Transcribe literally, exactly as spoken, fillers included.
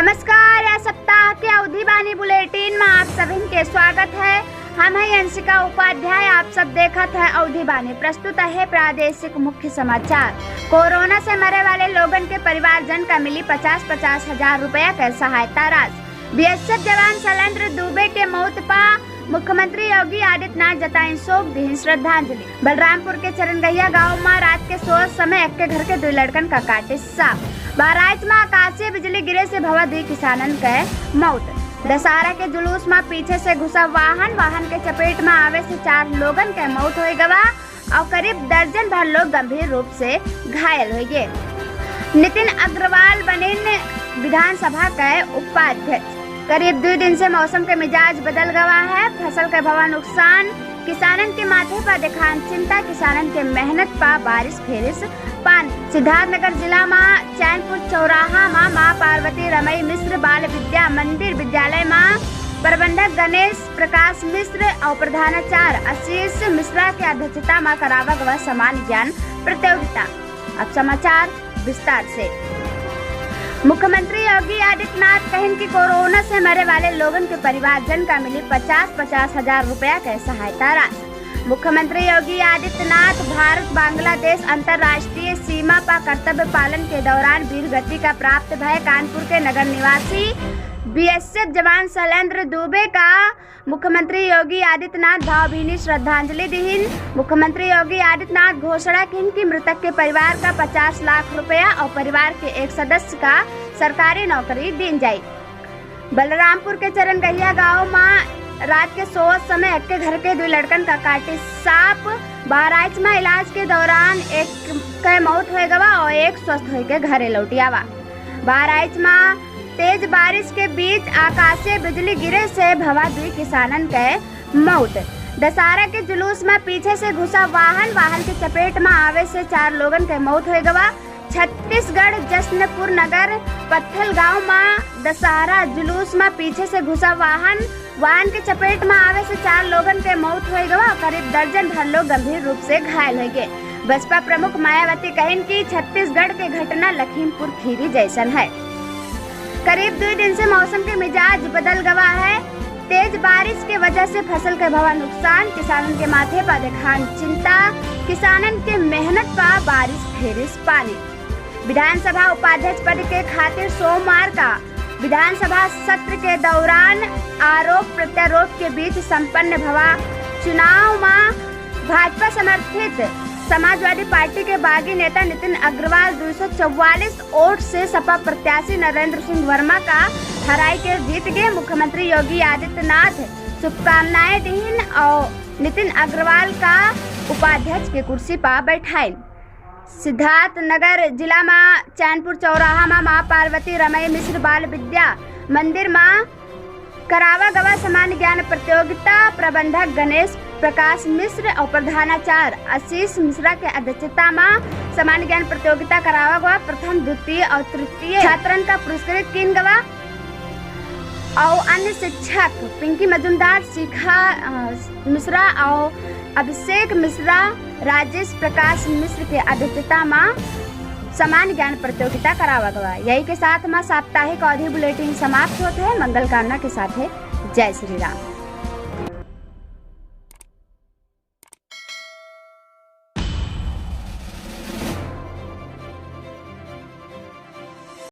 नमस्कार, या सप्ताह के अवधी बानी बुलेटिन मा आप सभिन के स्वागत है। हम है अंशिका उपाध्याय, आप सब देखत है अवधी बानी। प्रस्तुत है प्रादेशिक मुख्य समाचार। कोरोना से मरे वाले लोगन के परिवारजन का मिली पचास पचास हजार रुपया के सहायता राशि। बीएसएफ जवान शैलेंद्र दुबे के मौत पा मुख्यमंत्री योगी आदित्यनाथ जताइन शोक, दिहिन श्रद्धांजलि। बलरामपुर के चरनगहिया गांव मा रात के सोवत समय एक्के घर के दुइ लड़कन का काटे सांप। बहराइच मा आकाशीय बिजली गिरे से भवा दुइ किसानन के मौत। दशहरा के जुलूस मा पीछे से घुसा वाहन, वाहन के चपेट मा आवे से चार लोगन के मौत होइ गवा और करीब दर्जन भर लोग गंभीर रूप से घायल होइ गए। नितिन अग्रवाल बनिन विधानसभा के उपाध्यक्ष। करीब दुइ दिन से मौसम के मिजाज बदल गवा है, फसल के भवा नुकसान, किसानन के माथे पा देखान चिंता, किसानन के मेहनत पा बारिश फेरिस पानी। सिद्धार्थनगर जिला मा चैनपुर चौराहा मा माँ पार्वती रमई मिश्र बाल विद्या मंदिर विद्यालय मा प्रबंधक गणेश प्रकाश मिश्र और प्रधानाचार्य आशीष मिश्रा के अध्यक्षता मा करावा गवा समान ज्ञान प्रतियोगिता। अब समाचार विस्तार से। मुख्यमंत्री योगी आदित्यनाथ कहिन कि कोरोना से मरे वाले लोगन के परिवारजन का मिली पचास पचास हजार रुपया के सहायता राशि। मुख्यमंत्री योगी आदित्यनाथ भारत बांग्लादेश अंतर्राष्ट्रीय सीमा पा कर्तव्य पालन के दौरान वीरगति का प्राप्त भय कानपुर के नगर निवासी बीएसएफ जवान शैलेंद्र दुबे का मुख्यमंत्री योगी आदित्यनाथ भावभीनी श्रद्धांजलि दिहिन। मुख्यमंत्री योगी आदित्यनाथ घोषणा किहिन कि मृतक के परिवार का पचास लाख रुपया और परिवार के एक सदस्य का सरकारी नौकरी दीन जाई। बलरामपुर के चरनगहिया गांव मा रात के सोवत समय एक्के घर के दुइ लड़कन का काटे सांप। बहराइच मा इलाज के दौरान एक के मौत होइ गवा और एक स्वस्थ होइ के घरे लौटि आवा। बहराइच मा तेज बारिश के बीच आकाशीय बिजली गिरे से भवा दुइ किसानन के मौत। दशहरा के जुलूस मा पीछे से घुसा वाहन, वाहन के चपेट मा आवे से चार लोगन के मौत होइ गवा। छत्तीसगढ़ जश्नपुर नगर पत्थल गांव मा दशहरा जुलूस मा पीछे से घुसा वाहन, वाहन के चपेट मा आवे से चार लोगन के मौत होइ गवा, करीब दर्जन भर लोग गंभीर रूप से घायल होइ गए। बसपा प्रमुख मायावती कहिन कि छत्तीसगढ़ के घटना लखीमपुर खीरी जैसन है। करीब दुइ दिन से मौसम के मिजाज बदल गवा है। तेज बारिश के वजह से फसल के भवा नुकसान, किसानन के माथे पा देखान चिंता, किसानन के मेहनत पा बारिश फेरिस पानी। विधानसभा उपाध्यक्ष पद के खातिर सोमवार का विधानसभा सत्र के दौरान आरोप प्रत्यारोप के बीच संपन्न भवा चुनाव मा भाजपा समर्थित समाजवादी पार्टी के बागी नेता नितिन अग्रवाल दुइ सौ चौवालीस वोट से सपा प्रत्याशी नरेंद्र सिंह वर्मा का हराई के जीत गए। मुख्यमंत्री योगी आदित्यनाथ शुभकामनाएं दिहिन और नितिन अग्रवाल का उपाध्यक्ष के कुर्सी पा बैठाइन। सिद्धार्थनगर जिला मा चैनपुर चौराहा मा माँ पार्वती रमई मिश्र बाल विद्या मंदिर मा करावा गवा समान ज्ञान प्रतियोगिता। प्रबंधक गणेश प्रकाश मिश्र और प्रधानाचार्य आशीष मिश्रा के अध्यक्षता मा समान ज्ञान प्रतियोगिता करावा गवा। प्रथम, द्वितीय और तृतीय छात्रन का पुरस्कृत किन गवा। और अन्य शिक्षक पिंकी मजुमदार, शिखा, अ, मिश्रा और अभिषेक मिश्रा, राजेश प्रकाश मिश्र के अध्यक्षता मा समान ज्ञान प्रतियोगिता करावा गवा। यही के साथ मा साप्ताहिक अवधी बुलेटिन समाप्त होत है। मंगल कामना के साथ है। जय श्री राम।